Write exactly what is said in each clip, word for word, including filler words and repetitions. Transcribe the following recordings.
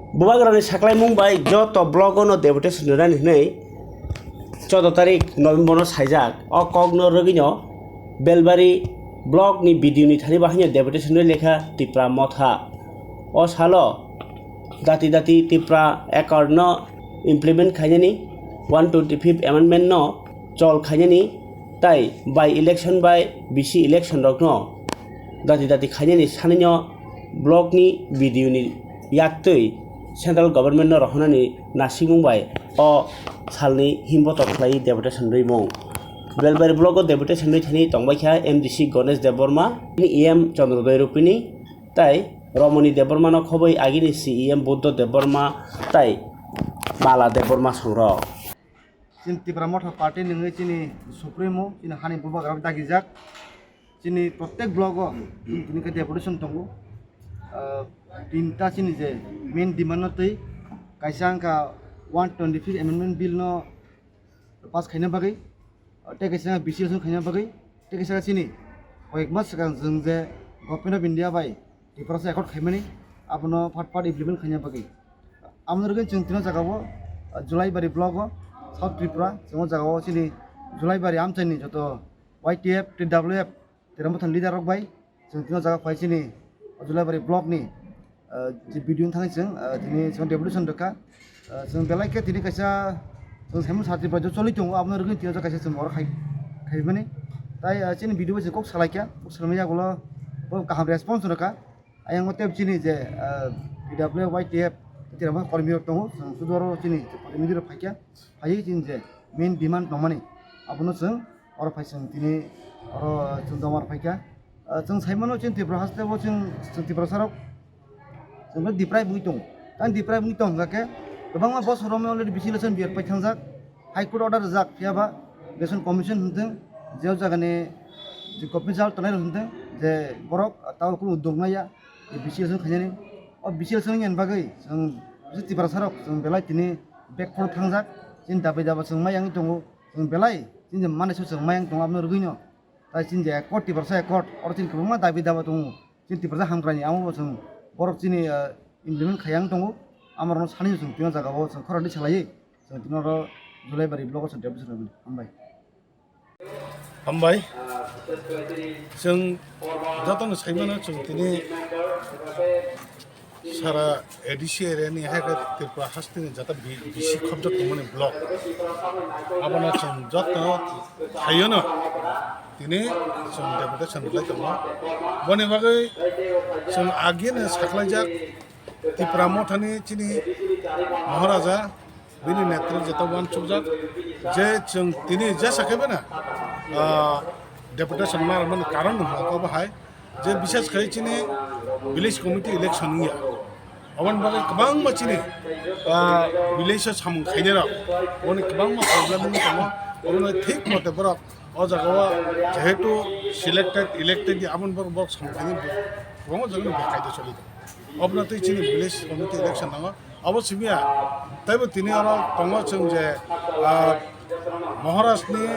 Bubagrani saklaimung bai joto block-o no deputation rwnani hwnwi choudo tarik November-no saijak. O kokno rwgwino Belbari block-ni B D O-ni thani bahaino deputation rwi lekha Tipra Motha. O salo dati dati Tipra Accord-no implement khainani, one twenty-fifth amendment-no chol khainani, tai by election bai B C election-rokno dati dati khainani sanino block-ni B D O-ni yaktwi central government-no rohornani nasimung bai o salni himbotok khlai deputation rwimung. Belbari block-o deputation rwi thani tongbaikha M D C Ganesh Debbarma, E M Chandrodaya Rupini, tai Romoni Debbarmano khobwi agini C E M Buddha Debbarma tai Mala Debbarma songrok. Chini Tipra Motha Party nungwi chini Supremo, chini hani bubagrao dagijak. Chini protek block-o tini khe deputation tongo. Ah, tinta chini je main demand-no twi, kaisa wngkha one twenty-fifth Amendment Bill-no pass khaina bagwi, tei kaisa B C election khaina bagwi, tei kaisa chini koyek mas swkang chwng je Government of India bai Tiprasa accord khaimani, abono phat phat implement khaina bagwi. Aboni rwgwi chwng tino jagao, ah, Julaibari block-o, South Tripura, chwng o jagao chini Julaibari amchaini joto Y T F, T W F, Terang Bwthang leader rok bai chwng tino jaga phai chini Julaibari block ni, ah, je B D O thangwi chwng, ah, tini chwng deputation rwkha. Ah, chwng belai khe tini kaisa chwng Saimon Sartri bai choli tongo, abono rwgwi tino kaisa chwng oro khai, khaimani. Tai, ah, chini B D O bai chwng kok salai kha, kok salai yagulo bo kaham response rwkha. Ayang o tep chini je, ah, T W Y T F, Terang Bwthang kormi rok tongo, chwng sudu oro chini protinidhi rok phai kha, phaiwi chini je main demand tongmani, abono chwng oro phai chwng tini oro chwng joma rw phaikha. Ah, chwng saimano chwng Tripura haste bo chwng, chwng Tiprasa rok chwng deprive wngwi tongo. Tang deprive wngwi tong hwnkha khe kwbangma bosor romwi already B C election biyar pai thangjak, High Court order rijak, phiya ba election commission hwn thwng, je o jaga ni je government jal tongnai rok hwn thwng, je borok tabo kunu dok nai ya, je B C election khainani. O B C election wngya ni bagwi chwng Tiprasa rok chwng belai tini back phone thangjak, chini dabi daba chwng mai yangwi tongo, chwng belai chini je manai se chwng mai yang tongo, abono rwgwino. Tai chini je accord, Tiprasa accord, oro chini kwbangma dabi daba tongo. Chini Tiprasa hamkraini amo bo chwng borok chini, ah, implement khaiya wng tongo. Amorokno sani chwng tino jaga o chwng khoroknwi salaiwi chwng tino oro Julaibari block o chwng deputation rwmani. Hambai. Hambai. Chwng jotono saimano chwng tini sara A D C area ni hai khe Tripura haste ni jata bi-, bisi khobjak tongmani block. Abono chwng joto thaiono tini chwng deputation rwlai tongo. Boni bagwi chwng agini saklaijak Tipra Mothani chini Maharaja bini netri jeta uansukjak je chwng tini jesa khe bana, ah, deputation ma rwmani karon hwnkha khe bo hai je bishes khai chini village committee election wngya. Aboni bagwi kwbangma chini, ah, village o samung khainai rok boni kwbangma problem wngwi tongo. Obono thik mote borok o jaga o jehetu selected, elected ya, aboni borok, borok samung khainai kwbangma jaga ni bekaida choli tongo. Obono twi chini village committee election nango. Abo simiya, taibo tini oro tongo chwng je, ah, Maharaj ni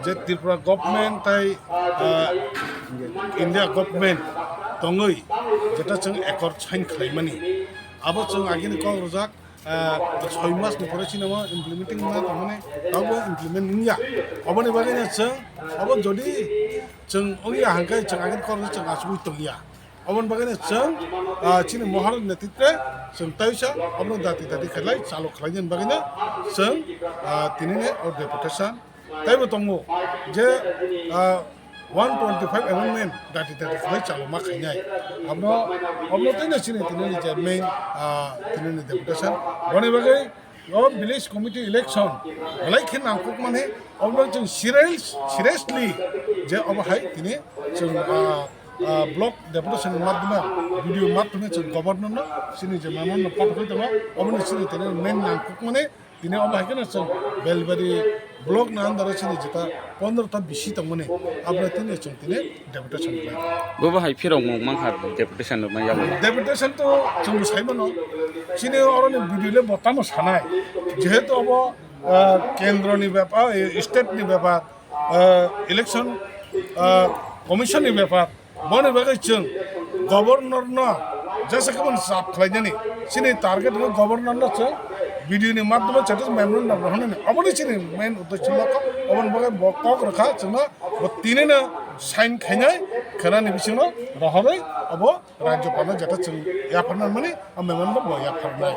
je Tripura government tai, ah, India government tongwi jeta chwng accord sign khlaimani. Abo chwng agini kok rwjak, ah, soi mas ni pore chini mo implementing ma tongmani, tabo implement wngya. Oboni bagwi no chwng, abo jodi chwng wngya hwnkhe chwng agini kok rwjak chwng achugwi tongya. Oboni bagwi no chwng, ah, chini Maharaj netritwe chwng taisa obono dati dati khlai chalo khlainani bagwi no chwng, ah, tini ni o deputation taibo tongo je, ah, one twenty-five amendment dati dati khlai chalo ma khainai. Abono, obono tei no chini tini ni je main, ah, tini ni deputation. Boni bagwi o village committee election belai khe nangkukmani, obono chwng serious-, seriously je obo hai tini chwng, ah, ah, block deputation ni madhyome, B D O madhyome chwng governor no chini je memo no pathogwi tongo, obono chini tini main nangkukmani tini obo hai kheno chwng Belbari block ni under o chini jeta pondro ta bisi tongmani, aboni tini chwng tini deputation khlai. Bobo hai phirok mung mankha deputation rwmani yago. Deputation to chwng sai mano. Chini oroni B D O le bo tamo sanai. Jehetu obo, ah, kendro ni bepar, eh, state ni bepar, ah, election, ah, commission ni bepar. Boni bagwi chwng governor no Jesa khe bono sap khlainani, chini target no governor no chwng video ni madhyome chwng memorandum rohornani, oboni chini main uddesho no kok, oboni bagwi bo kok rwkha chwngno, bo tini no sign khainai, khwnani bisingno rohorwi abo rajyopal no jeta chwng yapharnani mani, o memorandum bo yapharnai.